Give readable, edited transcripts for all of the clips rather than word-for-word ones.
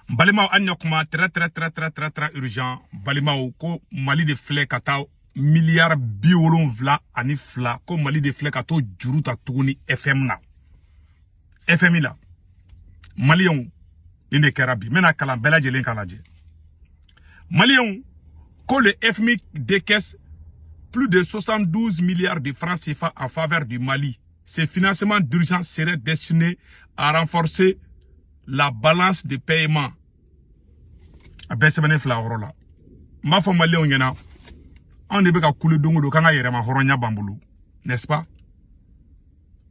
Balimaw, an ɲa kuma très très très très très très urgent. Balimaw, ko Mali de filɛ ka taa miliyari 72, ko Mali de filɛ ka t'o juru ta tuguni FM na, FMI la. Maliyɛnw, nin de kɛra bi. N bɛna kalan bɛɛ lajɛlen k'a lajɛ. Maliyɛnw, ko le FMI décaisse plus de 72 milliards de francs CFA en faveur du Mali. Ces financements d'urgence seraient destinés à renforcer la balance de paiement. A bɛɛ sɛbɛnnen filɛ a yɔrɔ la. N b'a fɔ maliyɛnw ɲɛna, anw de bɛ ka kule don o don k'an ka yɛrɛma hɔrɔnya b'an bolo, n'est-ce pas?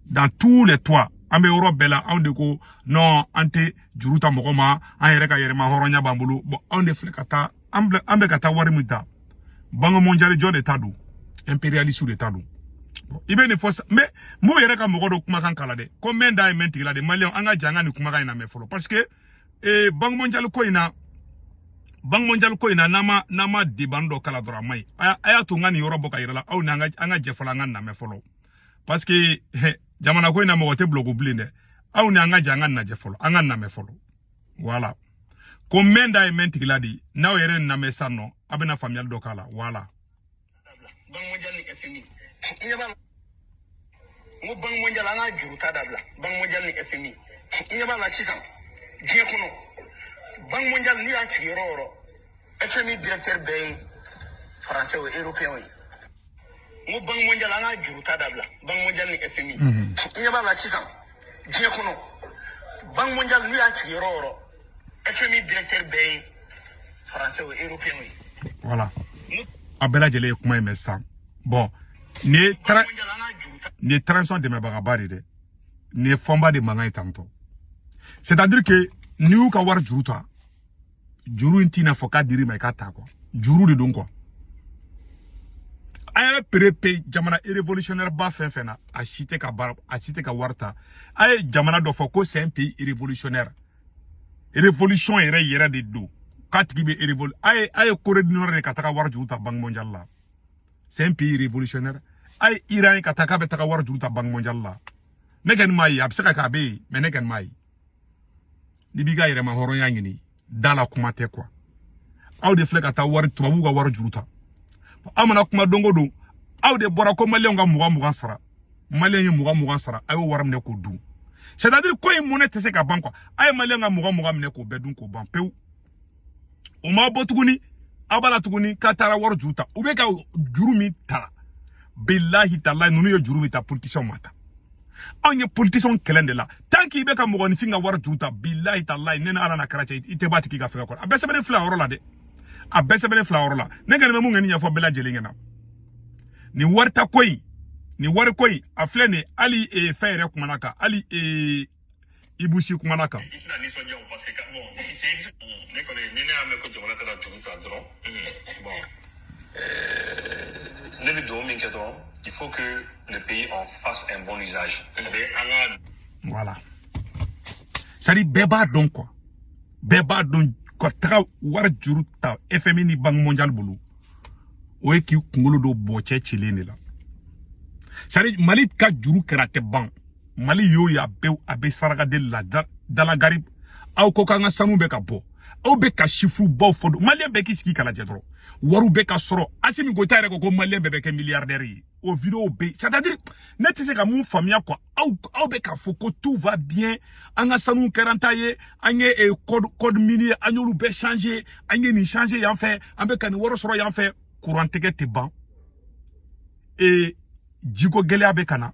Dans tous les toits, an bɛ yɔrɔ bɛɛ la, anw de ko non, an tɛ juru ta mɔgɔ ma, an yɛrɛ ka yɛrɛma hɔrɔnya b'an bolo. Bon, anw de filɛ ka taa, an bɛ ka taa wari min ta Banque mondiale, jɔn de ta don? Impérialiste de ta don. Bon, i bɛ nin fɔ, mais m'o yɛrɛ ka mɔgɔ dɔ kumakan kala dɛ, ko mɛn da ye mɛn tigi la de. Maliyɛnw, an ka jɛ an ka nin kumakan in lamɛn fɔlɔ, parce que Banque mondiale ko in na, Banque mondiale ko in na, n'an ma débat dɔ kala dɔrɔn, a man ɲi. A y'a to n ka nin yɔrɔ bɔ ka yira la aw ni an ka jɛ fɔlɔ, an ka lamɛn fɔlɔ, parce que jamana ko in na, mɔgɔ tɛ bulɔku bilen dɛ. Aw ni an ka jɛ an ka lajɛ fɔlɔ, an ka lamɛn fɔlɔ. Voilà, ko mɛn da ye mɛn tigi la de. N'aw yɛrɛ nin lamɛn sisan nɔ, a bɛna faamuyali dɔ k'a la. Voilà. Banque mondiale ni FMI, i ɲɛ b'a la. N ko Banque mondiale, an ka juru ta dabila. Banque mondiale ni FMI, i ɲɛ b'a la sisan diɲɛ kɔnɔ. Banque mondiale, n'u y'a sigi yɔrɔ o yɔrɔ, FMI directeur bɛɛ ye français ye, européen ye. N ko Banque mondiale, an ka juru ta dabila. Banque mondiale ni FMI, i ɲɛ b'a la sisan diɲɛ kɔnɔ. Banque mondiale, n'u y'a sigi yɔrɔ o yɔrɔ, FMI directeur bɛɛ ye français ye, européen ye. Voilà, a bɛɛ lajɛlen ye kuma in mɛn sisan. Bon, nin ye Banque mondiale, an ka juru ta nin ye transition dɛmɛbagaba de dɛ. Nin ye fɔnba de mankan ye tantɔ. C'est à dire que n'i y'u ka wari juru ta, juru in t'i n'a fɔ k'a dir'i ma i k'a ta quoi, juru de don quoi. An yɛrɛ pere jamana révolutionnaire ba fɛn fɛn na, a si tɛ ka baara, a si tɛ ka wari ta. A ye jamana dɔ fɔ ko c'est un pays révolutionnaire, révolution yɛrɛ yɛrɛ de don, k'a tigi bɛ révolu. A ye Corée du Nord de ka taga wari juru ta Banque mondiale la, c'est un pays révolutionnaire. A ye Iran ye ka taa k'a bɛ taga wari juru ta Banque mondiale la, ne kɔni m'a ye. A bɛ se ka kɛ a bɛ yen, mais ne kɔni m'a ye. N'i b'i ka yɛrɛma hɔrɔnya ɲini, da la kuma tɛ quoi. Aw de filɛ ka taa wari, tubabuw ka wari juru ta. Aw mana kuma don o don, aw de bɔra ko maliyɛnw ka 20 20 sara. Maliyɛn ye 20 20 sara, a y'o wari minɛ k'o dun. C'est à dire ko in mɔnɛ tɛ se ka ban quoi. A ye maliyɛn ka 20 20 minɛ k'o bɛɛ dun k'o ban pewu. O ma bɔ tuguni, aw b'a la tuguni k'a taara wari juru ta. U bɛ ka juru min ta, bilahi talahi, ninnu ye juru min ta, politiciens ma ta. Anw ye politiciens kɛlɛ de la. Tant que i bɛ ka mɔgɔninfin ka wari juru ta, bilahi talahi, ne ni Ala na kɛra cɛ, i tɛ b'a tigi ka fɛngɛ kɔrɔ. A bɛɛ sɛbɛnnen filɛ a yɔrɔ la dɛ, a bɛɛ sɛbɛnnen filɛ a yɔrɔ la. Ne kɔni bɛ mun kɛ ni ɲɛfɔ bɛɛ lajɛlen ɲɛna, nin wari ta ko in, nin wari ko in, a filɛ nin ye. Hali fɛn yɛrɛ kumana kan, hali Ibusi kumana kan. I tɛna nisɔndiya o, parce que bon, c'est ne kɔni, ni ne y'a mɛn ko jamana tɛ juru ta dɔrɔn, bon, ne bɛ dugawu min kɛ dɔrɔn, il faut que le pays en fasse un bon usage, c'est-à-dire an ka Voilà, c'est à dire bɛɛ b'a dɔn quoi, bɛɛ b'a dɔn ka taga wari juru ta FMI ni Banque mondiale bolo, o ye k'i kunkolo don bɔcɛ cilen de la. C'est à dire Mali ka juru kɛra tɛ ban. Mali y'o ye, a bɛ a bɛ saraka deli la dalagari. Aw ko k'an ka sanu bɛ ka bɔ, aw bɛ ka chiffre baw fɔ don. Maliyɛn bɛɛ k'i sigi k'a lajɛ dɔrɔn, wariw bɛ ka sɔrɔ. Asimi Goyita yɛrɛ ko ko maliyɛn bɛɛ bɛ kɛ milliardaire ye, o vidéo bɛ yen. C'est à dire ne tɛ se ka mun faamuya quoi. Aw bɛ k'a fɔ ko tout va bien, an ka sanu kɛra an ta ye, an ye code minier, an y'olu bɛɛ changer, an ye nin changer yan fɛ, an bɛ ka nin wari sɔrɔ yan fɛ. Courant tigɛ tɛ ban, jiko gɛlɛya bɛ ka na.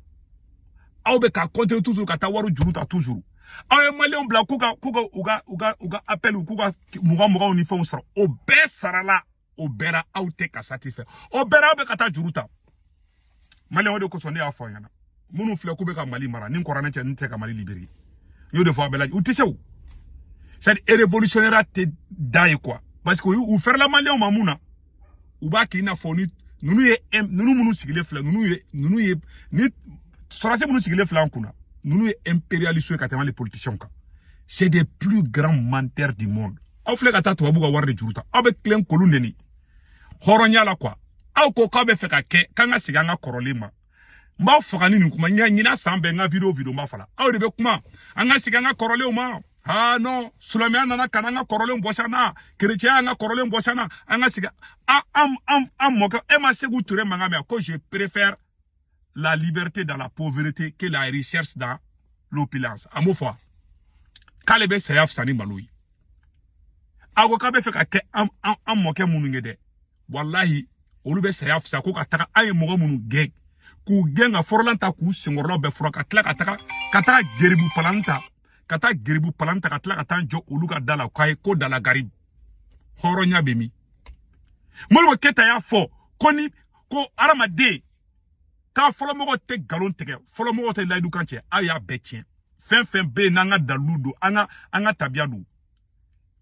Aw bɛ ka continuer toujours ka taa wari juru ta toujours. Aw ye maliyɛnw bila k'u ka u ka appel, k'u ka 20 20 ni fɛnw sɔrɔ, o bɛɛ sarala, o bɛɛ la aw tɛ ka satisfait, o bɛɛ la aw bɛ ka taa juru ta. Maliyɛnw, o de kosɔn ne y'a fɔ aw ɲɛna, minnu filɛ k'u bɛ ka Mali mara ni kɔrɔnɛ cɛ, n tɛ ka Mali libérer, n y'o de fɔ a bɛɛ la. U tɛ se o, c'est à dire révolutionnaire tɛ da ye quoi, parce que u fɛrɛla maliyɛnw ma mun na, u b'a kɛ i n'a fɔ ni ninnu ye ninnu minnu sigilen filɛ, ninnu ye ni sɔrɔdasi minnu sigilen filɛ an kunna, ninnu ye impérialistes ye ka tɛmɛ hali politiciens kan. C'est des plus grands menteurs du monde. Aw filɛ ka taa tubabu ka wari de juru ta, aw bɛ tilen k'olu neni hɔrɔnya la quoi. Aw ko k'aw bɛ fɛ ka kɛ k'an ka segin an ka kɔrɔlen ma. N b'aw faga ni nin kuma ɲɛ ɲina san bɛɛ. N ka vidéo n b'a faga. Aw de bɛ kuma an ka segin an ka kɔrɔlenw ma. Ah non, silamɛya nana ka na an ka kɔrɔlen bɔsi an na, kerecɛnya y'an ka kɔrɔlen bɔsi an na, an ka sigi an mɔkɛ. E ma Sékou Touré mankan mɛn ko je préfère la liberté dans la pauvreté que la richesse dans l'opulence. A m'o fɔ k'ale bɛ saya fisa ni malo ye. A ko k'a bɛ fɛ ka kɛ an mɔkɛ minnu ye dɛ, walahi olu bɛ saya fisa ko ka taga an ye mɔgɔ minnu gɛn k'u gɛn ka fɔrɔlan ta k'u senkɔrɔlaw bɛɛ furan ka tila ka taga geribu palan ta ka taa geribu palan ta ka tila ka taa jɔ olu ka da la k'a ye ko dala garibu. Hɔrɔnya bɛ min? Modibo Keyita y'a fɔ ko ni ko hadamaden k'a fɔlɔmɔgɔw tɛ nkalon tigɛ, fɔlɔmɔgɔw tɛ layidu kan cɛ, aw y'a bɛɛ tiɲɛ. Fɛn fɛn bɛ yen n'an ka dalilu don, an ka tabiya don,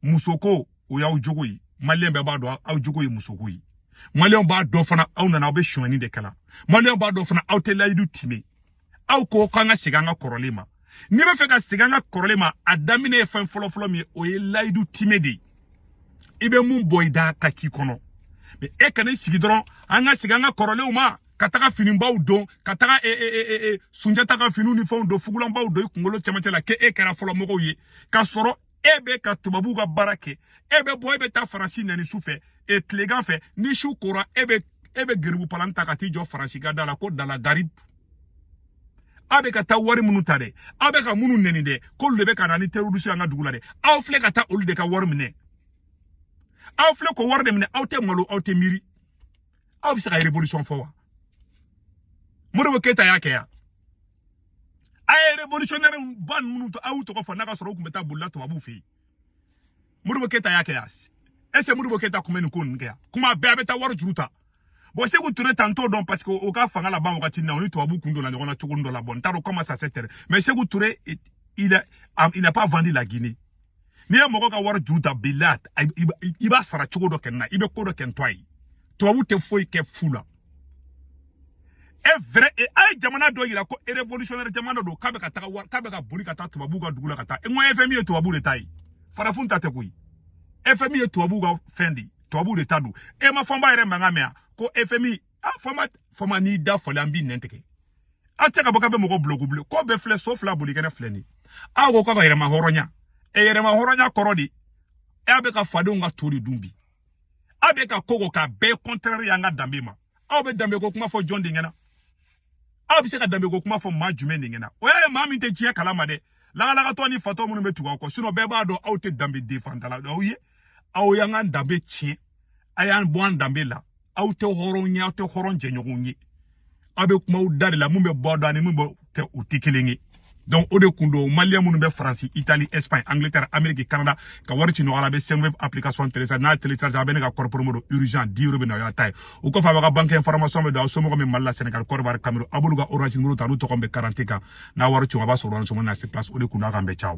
musoko o y'aw jogo ye. Maliyɛn bɛɛ b'a dɔn aw jogo ye musoko ye. Maliyɛnw b'a dɔn fana aw nana aw bɛ sonyɛni de kɛ la. Maliyɛnw b'a dɔn fana aw tɛ layidu timɛ. Aw ko k'an ka segin an ka kɔrɔlen ma. N'i bɛ fɛ ka segin an ka kɔrɔlen ma, a daminɛ ye fɛn fɔlɔfɔlɔ min ye, o ye layidu timɛ de ye. I bɛ mun bɔ i da ka k'i kɔnɔ? Mɛ e kana i sigi dɔrɔn an ka segin an ka kɔrɔlenw ma, ka taga finibaw don, ka taga Sunjata ka finiw ni fɛnw don, fugulanbaw don i kunkolo cɛmancɛ la, k'e kɛra fɔlɔmɔgɔw ye, k'a sɔrɔ e bɛ ka tubabuw ka baara kɛ. E bɛ bɔ, e bɛ taa Faransi nɛni su fɛ, e tilegan fɛ ni su kora, e bɛ geribu palan ta ka t'i jɔ Faransi ka da la ko dala garibu. Aw bɛ ka taa wari minnu ta dɛ, aw bɛ ka minnu nɛni dɛ, k'olu de bɛ ka na ni terroriste an ka dugu la dɛ, aw filɛ ka taa olu de ka wari minɛ. Aw filɛ k'o wari de minɛ, aw tɛ malo, aw tɛ miiri. Aw bɛ se ka révolution fɔ wa? Modibo Keyita y'a kɛ yan. A ye révolutionnaire ba minnu aw y'u tɔgɔ fɔ n'a ka sɔrɔ u tun bɛ taa bolila tubabuw fɛ yen. Modibo Keyita y'a kɛ yan. Est ce que Modibo Keyita tun bɛ nin ko ninnu kɛ yan? Kuma bɛɛ a bɛ taa wari juru ta. Bon, Sékou Touré tan t'o dɔn parce que o ka fanga laban wagati na, o ni tubabuw kun donna ɲɔgɔn na cogo dɔ la. Bon, n t'a dɔn comment ça s'est terminé. Mais Sékou Touré, il a pas vendu la Guinée. N'i ye mɔgɔ ka wari juru ta, bila i b'a sara cogo dɔ kɛ nin na, i bɛ ko dɔ kɛ nin to ye. Tubabu tɛ foyi kɛ fu la. E vrai, a ye jamana dɔ yira ko révolutionnaire jamana don, k'a bɛ ka taga wari, k'a bɛ ka boli ka taa tubabuw ka dugu la ka taa. N ko FMI ye tubabuw de ta ye, farafin ta tɛ koyi. FMI ye tubabuw ka fɛn de ye, tubabuw de ta don. E ma Fɔnba yɛrɛ mankan mɛn yan ko FMI, ah Fɔnba n'i da fɔlen an b'i nɛn tigɛ. Aw tɛ ka bɔ k'a bɛ mɔgɔ bulon bilen, ko bɛɛ filɛ so fila boli kɛnɛ filɛ nin ye. Aw ko k'a ka yɛrɛma hɔrɔnya, e yɛrɛma hɔrɔnya kɔrɔ de, e bɛ ka fadenw ka to de dun bi. Aw bɛ ka ko k'a bɛɛ contraire y'an ka danbe ma. Aw bɛ danbe ko kuma fɔ jɔn de ɲɛna? Aw bɛ se ka danbe ko kuma fɔ maa jumɛn de ɲɛna? O y'a ye maa min tɛ diɲɛ kalama dɛ. Lagalakatɔ ni fatɔ minnu bɛ tugu aw kɔ, sinon bɛɛ b'a dɔn aw tɛ danbe defandala aw ye. Aw y'an ka danbe tiɲɛ, a y'an bɔ an danbe la. Aw tɛ hɔrɔn ye, aw tɛ hɔrɔn jɛɲɔgɔnw ye. Aw bɛ kumaw da de la, mun bɛ bɔ dɔn ani mun bɛ kɛ o tɛ kelen ye. Donc o de kun don maliyɛn minnu bɛ Faransi, Italie, Espagne, Angleterre, Amérique, Canada ka wari ci ɲɔgɔn na, a bɛ Sendwave application télécharge. N'a télécharge, a bɛ ne ka code promo don urgent 10 euros bɛ na, o y'a ta ye. O kɔfɛ a b'a ka banque information bɛ don aw somɔgɔ min Mali la, Sénégal, Côte d'Ivoire, Cameroun, a b'olu ka Orange numéro ta n'u tɔgɔ bɛ 40 kan. N'a wari ci, a b'a sɔrɔ Orange Money na sur place. O de kun don a k'an bɛɛ ciao.